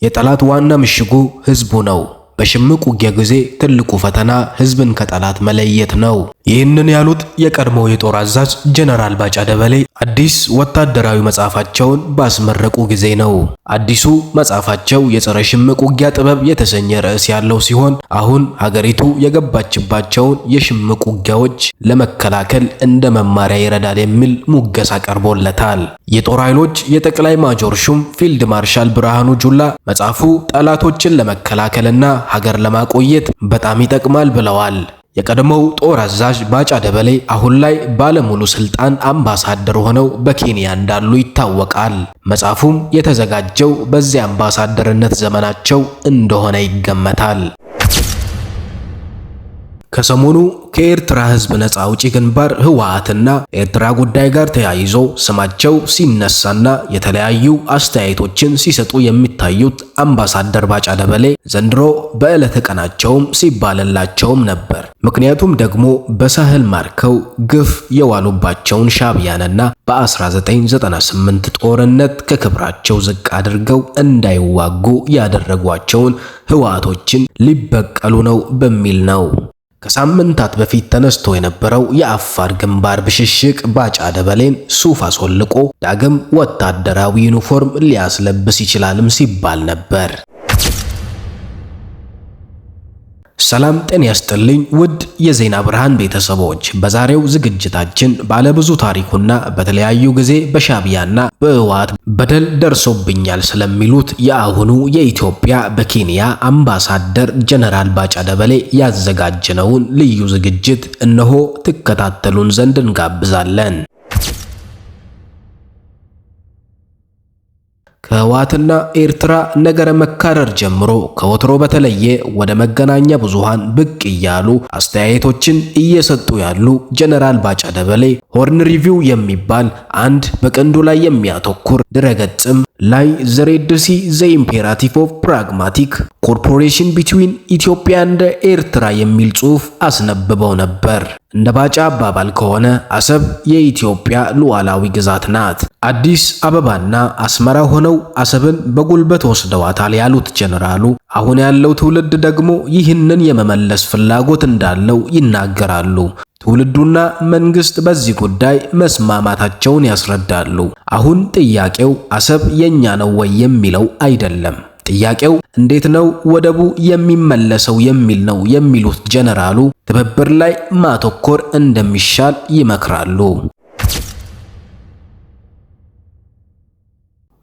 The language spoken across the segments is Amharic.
የጠላት ዋና ምሽጉ ህዝቡ ነው። በሽምቅ ውጊያ ጊዜ ትልቁ ፈተና ህዝብን ከጠላት መለየት ነው። ይህንን ያሉት የቀድሞው የጦር አዛዥ ጀነራል ባጫ ደበሌ አዲስ ወታደራዊ መጽሐፋቸውን ባስመረቁ ጊዜ ነው። አዲሱ መጽሐፋቸው የጸረ ሽምቅ ውጊያ ጥበብ የተሰኘ ርዕስ ያለው ሲሆን አሁን ሀገሪቱ የገባችባቸውን የሽምቅ ውጊያዎች ለመከላከል እንደ መማሪያ ይረዳል የሚል ሙገሳ ቀርቦለታል። የጦር ኃይሎች የጠቅላይ ማጆር ሹም ፊልድ ማርሻል ብርሃኑ ጁላ መጽሐፉ ጠላቶችን ለመከላከልና ሀገር ለማቆየት በጣም ይጠቅማል ብለዋል። የቀድሞው ጦር አዛዥ ባጫ ደበሌ አሁን ላይ ባለሙሉ ስልጣን አምባሳደር ሆነው በኬንያ እንዳሉ ይታወቃል። መጽሐፉም የተዘጋጀው በዚያ አምባሳደርነት ዘመናቸው እንደሆነ ይገመታል። ከሰሞኑ ከኤርትራ ሕዝብ ነፃ አውጪ ግንባር ህወሓትና ኤርትራ ጉዳይ ጋር ተያይዞ ስማቸው ሲነሳና የተለያዩ አስተያየቶችን ሲሰጡ የሚታዩት አምባሳደር ባጫ ደበሌ ዘንድሮ በዕለተ ቀናቸውም ሲባልላቸውም ነበር። ምክንያቱም ደግሞ በሳህል ማርከው ግፍ የዋሉባቸውን ሻዕቢያንና በ1998 ጦርነት ከክብራቸው ዝቅ አድርገው እንዳይዋጉ ያደረጓቸውን ህወሓቶችን ሊበቀሉ ነው በሚል ነው። ከሳምንታት በፊት ተነስቶ የነበረው የአፋር ግንባር ብሽሽቅ ባጫ ደበሌን ሱፍ አስወልቆ ዳግም ወታደራዊ ዩኒፎርም ሊያስለብስ ይችላልም ሲባል ነበር። ሰላም ጤና ያስጥልኝ ውድ የዜና ብርሃን ቤተሰቦች፣ በዛሬው ዝግጅታችን ባለብዙ ታሪኩና በተለያዩ ጊዜ በሻዕቢያና በህወሓት በደል ደርሶብኛል ስለሚሉት የአሁኑ የኢትዮጵያ በኬንያ አምባሳደር ጀነራል ባጫ ደበሌ ያዘጋጀነውን ልዩ ዝግጅት እነሆ ትከታተሉን ዘንድ እንጋብዛለን። ከህወሓትና ኤርትራ ነገረ መካረር ጀምሮ ከወትሮ በተለየ ወደ መገናኛ ብዙሃን ብቅ እያሉ አስተያየቶችን እየሰጡ ያሉ ጀነራል ባጫ ደበሌ Horn Review የሚባል አንድ በቀንዱ ላይ የሚያተኩር ድረገጽም ላይ "The Red Sea: the imperative of pragmatic cooperation between Ethiopia and Eritrea" የሚል ጽሑፍ አስነብበው ነበር። እንደ ባጫ አባባል ከሆነ አሰብ የኢትዮጵያ ሉዓላዊ ግዛት ናት። አዲስ አበባና አስመራ ሆነው አሰብን በጉልበት ወስደዋታል ያሉት ጀነራሉ አሁን ያለው ትውልድ ደግሞ ይህንን የመመለስ ፍላጎት እንዳለው ይናገራሉ። ትውልዱና መንግስት በዚህ ጉዳይ መስማማታቸውን ያስረዳሉ። አሁን ጥያቄው አሰብ የኛ ነው ወይ የሚለው አይደለም። ጥያቄው እንዴት ነው ወደቡ የሚመለሰው የሚል ነው የሚሉት ጀነራሉ ትብብር ላይ ማተኮር እንደሚሻል ይመክራሉ።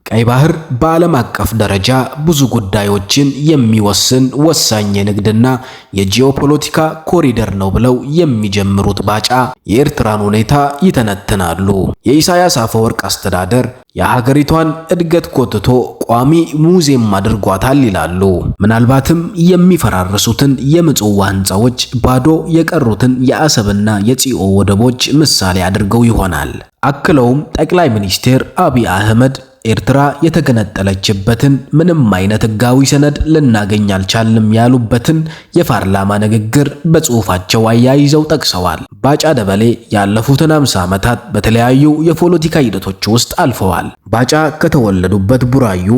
ቀይ ባህር በዓለም አቀፍ ደረጃ ብዙ ጉዳዮችን የሚወስን ወሳኝ የንግድና የጂኦፖለቲካ ኮሪደር ነው ብለው የሚጀምሩት ባጫ የኤርትራን ሁኔታ ይተነትናሉ። የኢሳያስ አፈወርቅ አስተዳደር የሀገሪቷን እድገት ጎትቶ ቋሚ ሙዚየም አድርጓታል ይላሉ። ምናልባትም የሚፈራርሱትን የምጽዋ ሕንፃዎች፣ ባዶ የቀሩትን የአሰብና የጽኦ ወደቦች ምሳሌ አድርገው ይሆናል። አክለውም ጠቅላይ ሚኒስትር አብይ አህመድ ኤርትራ የተገነጠለችበትን ምንም አይነት ሕጋዊ ሰነድ ልናገኝ አልቻልንም ያሉበትን የፓርላማ ንግግር በጽሑፋቸው አያይዘው ጠቅሰዋል። ባጫ ደበሌ ያለፉትን 50 ዓመታት በተለያዩ የፖለቲካ ሂደቶች ውስጥ አልፈዋል። ባጫ ከተወለዱበት ቡራዩ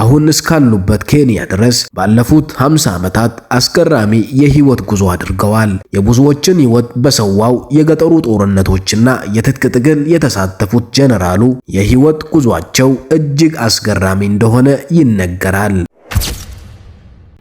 አሁን እስካሉበት ኬንያ ድረስ ባለፉት 50 ዓመታት አስገራሚ የህይወት ጉዞ አድርገዋል። የብዙዎችን ህይወት በሰዋው የገጠሩ ጦርነቶችና የትጥቅ ትግል የተሳተፉት ጀነራሉ የህይወት ጉዟቸው እጅግ አስገራሚ እንደሆነ ይነገራል።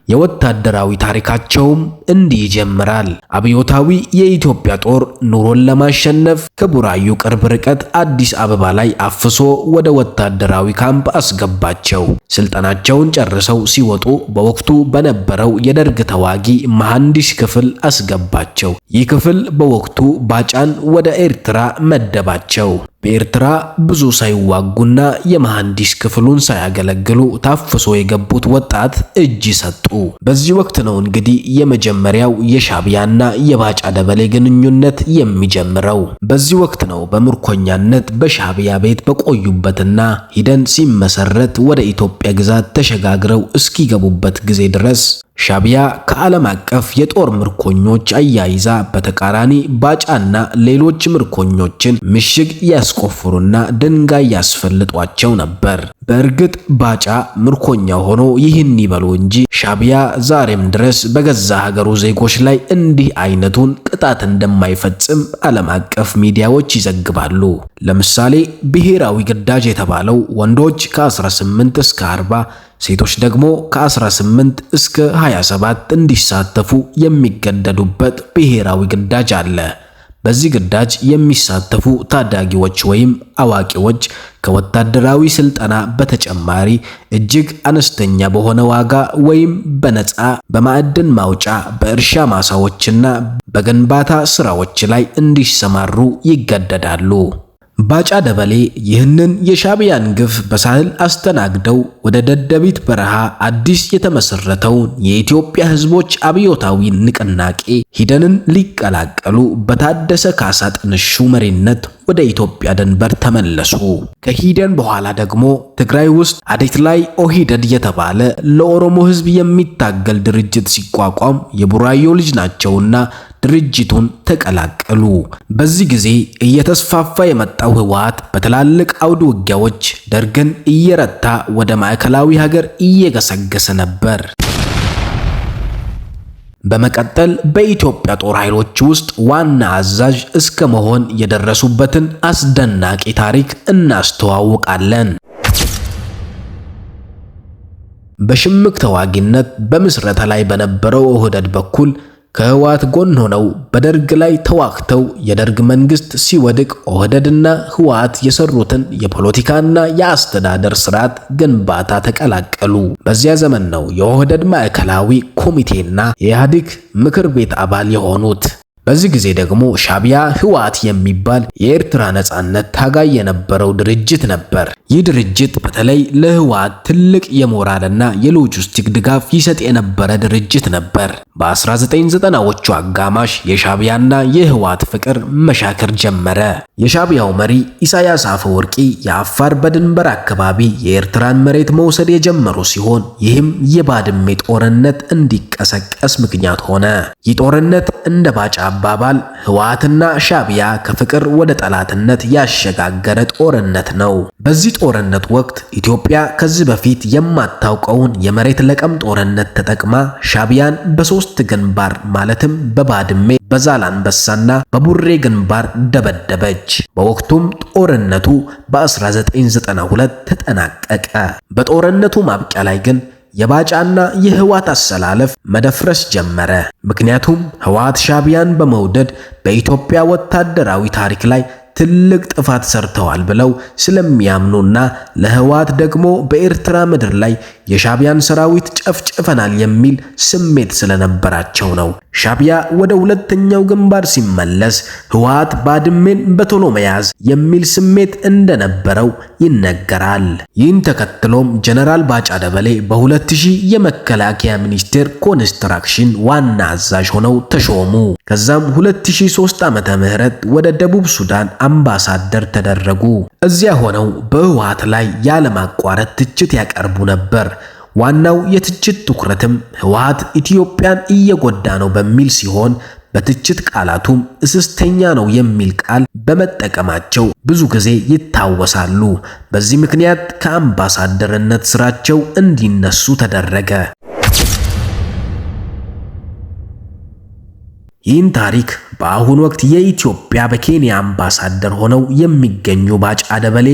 የወታደራዊ ታሪካቸውም እንዲህ ይጀምራል። አብዮታዊ የኢትዮጵያ ጦር ኑሮን ለማሸነፍ ከቡራዩ ቅርብ ርቀት አዲስ አበባ ላይ አፍሶ ወደ ወታደራዊ ካምፕ አስገባቸው። ስልጠናቸውን ጨርሰው ሲወጡ በወቅቱ በነበረው የደርግ ተዋጊ መሐንዲስ ክፍል አስገባቸው። ይህ ክፍል በወቅቱ ባጫን ወደ ኤርትራ መደባቸው። በኤርትራ ብዙ ሳይዋጉና የመሐንዲስ ክፍሉን ሳያገለግሉ ታፍሶ የገቡት ወጣት እጅ ሰጡ። በዚህ ወቅት ነው እንግዲህ የመጀመሪያው የሻዕቢያና የባጫ ደበሌ ግንኙነት የሚጀምረው። በዚህ ወቅት ነው በምርኮኛነት በሻዕቢያ ቤት በቆዩበትና ሂደን ሲመሰረት ወደ ኢትዮጵያ ግዛት ተሸጋግረው እስኪገቡበት ጊዜ ድረስ ሻቢያ ከዓለም አቀፍ የጦር ምርኮኞች አያይዛ በተቃራኒ ባጫና ሌሎች ምርኮኞችን ምሽግ ያስቆፍሩና ድንጋይ ያስፈልጧቸው ነበር። በእርግጥ ባጫ ምርኮኛ ሆኖ ይህን ይበሉ እንጂ ሻቢያ ዛሬም ድረስ በገዛ ሀገሩ ዜጎች ላይ እንዲህ አይነቱን ቅጣት እንደማይፈጽም ዓለም አቀፍ ሚዲያዎች ይዘግባሉ። ለምሳሌ ብሔራዊ ግዳጅ የተባለው ወንዶች ከ18 እስከ 40፣ ሴቶች ደግሞ ከ18 እስከ 27 እንዲሳተፉ የሚገደዱበት ብሔራዊ ግዳጅ አለ። በዚህ ግዳጅ የሚሳተፉ ታዳጊዎች ወይም አዋቂዎች ከወታደራዊ ስልጠና በተጨማሪ እጅግ አነስተኛ በሆነ ዋጋ ወይም በነፃ በማዕድን ማውጫ፣ በእርሻ ማሳዎችና በግንባታ ስራዎች ላይ እንዲሰማሩ ይገደዳሉ። ባጫ ደበሌ ይህንን የሻዕቢያን ግፍ በሳህል አስተናግደው ወደ ደደቢት በረሃ አዲስ የተመሰረተውን የኢትዮጵያ ሕዝቦች አብዮታዊ ንቅናቄ ሂደንን ሊቀላቀሉ በታደሰ ካሳ ጥንሹ መሪነት ወደ ኢትዮጵያ ድንበር ተመለሱ። ከሂደን በኋላ ደግሞ ትግራይ ውስጥ አዴት ላይ ኦሂደድ የተባለ ለኦሮሞ ሕዝብ የሚታገል ድርጅት ሲቋቋም የቡራዮ ልጅ ናቸውና ድርጅቱን ተቀላቀሉ። በዚህ ጊዜ እየተስፋፋ የመጣው ህወሓት በትላልቅ አውደ ውጊያዎች ደርግን እየረታ ወደ ማዕከላዊ ሀገር እየገሰገሰ ነበር። በመቀጠል በኢትዮጵያ ጦር ኃይሎች ውስጥ ዋና አዛዥ እስከ መሆን የደረሱበትን አስደናቂ ታሪክ እናስተዋውቃለን። በሽምቅ ተዋጊነት በምስረታ ላይ በነበረው ኦህዴድ በኩል ከህወሓት ጎን ሆነው በደርግ ላይ ተዋግተው የደርግ መንግስት ሲወድቅ ኦህዴድና ህወሓት የሰሩትን የፖለቲካና የአስተዳደር ስርዓት ግንባታ ተቀላቀሉ። በዚያ ዘመን ነው የኦህዴድ ማዕከላዊ ኮሚቴና የኢህአዴግ ምክር ቤት አባል የሆኑት። በዚህ ጊዜ ደግሞ ሻቢያ ህወሓት የሚባል የኤርትራ ነጻነት ታጋይ የነበረው ድርጅት ነበር። ይህ ድርጅት በተለይ ለህወሓት ትልቅ የሞራልና የሎጂስቲክ ድጋፍ ይሰጥ የነበረ ድርጅት ነበር። በ1990ዎቹ አጋማሽ የሻቢያና የህወሓት ፍቅር መሻከር ጀመረ። የሻቢያው መሪ ኢሳያስ አፈወርቂ የአፋር በድንበር አካባቢ የኤርትራን መሬት መውሰድ የጀመሩ ሲሆን ይህም የባድሜ ጦርነት እንዲቀሰቀስ ምክንያት ሆነ። ይህ ጦርነት እንደ ባጫ አባባል ህወሓትና ሻቢያ ከፍቅር ወደ ጠላትነት ያሸጋገረ ጦርነት ነው። በዚህ ጦርነት ወቅት ኢትዮጵያ ከዚህ በፊት የማታውቀውን የመሬት ለቀም ጦርነት ተጠቅማ ሻቢያን በሶስት ግንባር ማለትም በባድሜ፣ በዛላንበሳና በቡሬ ግንባር ደበደበች። በወቅቱም ጦርነቱ በ1992 ተጠናቀቀ። በጦርነቱ ማብቂያ ላይ ግን የባጫና የህወሓት አሰላለፍ መደፍረስ ጀመረ። ምክንያቱም ህወሓት ሻቢያን በመውደድ በኢትዮጵያ ወታደራዊ ታሪክ ላይ ትልቅ ጥፋት ሰርተዋል ብለው ስለሚያምኑና ለህወሓት ደግሞ በኤርትራ ምድር ላይ የሻቢያን ሰራዊት ጨፍጭፈናል የሚል ስሜት ስለነበራቸው ነው። ሻቢያ ወደ ሁለተኛው ግንባር ሲመለስ ህወሓት ባድሜን በቶሎ መያዝ የሚል ስሜት እንደነበረው ይነገራል። ይህን ተከትሎም ጀነራል ባጫ ደበሌ በ2000 የመከላከያ ሚኒስቴር ኮንስትራክሽን ዋና አዛዥ ሆነው ተሾሙ። ከዛም 2003 ዓመተ ምህረት ወደ ደቡብ ሱዳን አምባሳደር ተደረጉ። እዚያ ሆነው በህወሓት ላይ ያለማቋረጥ ትችት ያቀርቡ ነበር። ዋናው የትችት ትኩረትም ህወሓት ኢትዮጵያን እየጎዳ ነው በሚል ሲሆን በትችት ቃላቱም እስስተኛ ነው የሚል ቃል በመጠቀማቸው ብዙ ጊዜ ይታወሳሉ። በዚህ ምክንያት ከአምባሳደርነት ስራቸው እንዲነሱ ተደረገ። ይህን ታሪክ በአሁኑ ወቅት የኢትዮጵያ በኬንያ አምባሳደር ሆነው የሚገኙ ባጫ ደበሌ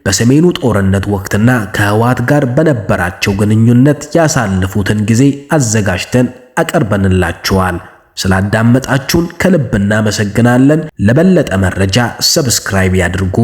በሰሜኑ ጦርነት ወቅትና ከህወሓት ጋር በነበራቸው ግንኙነት ያሳለፉትን ጊዜ አዘጋጅተን አቀርበንላችኋል። ስላዳመጣችሁን ከልብ እናመሰግናለን። ለበለጠ መረጃ subscribe ያድርጉ።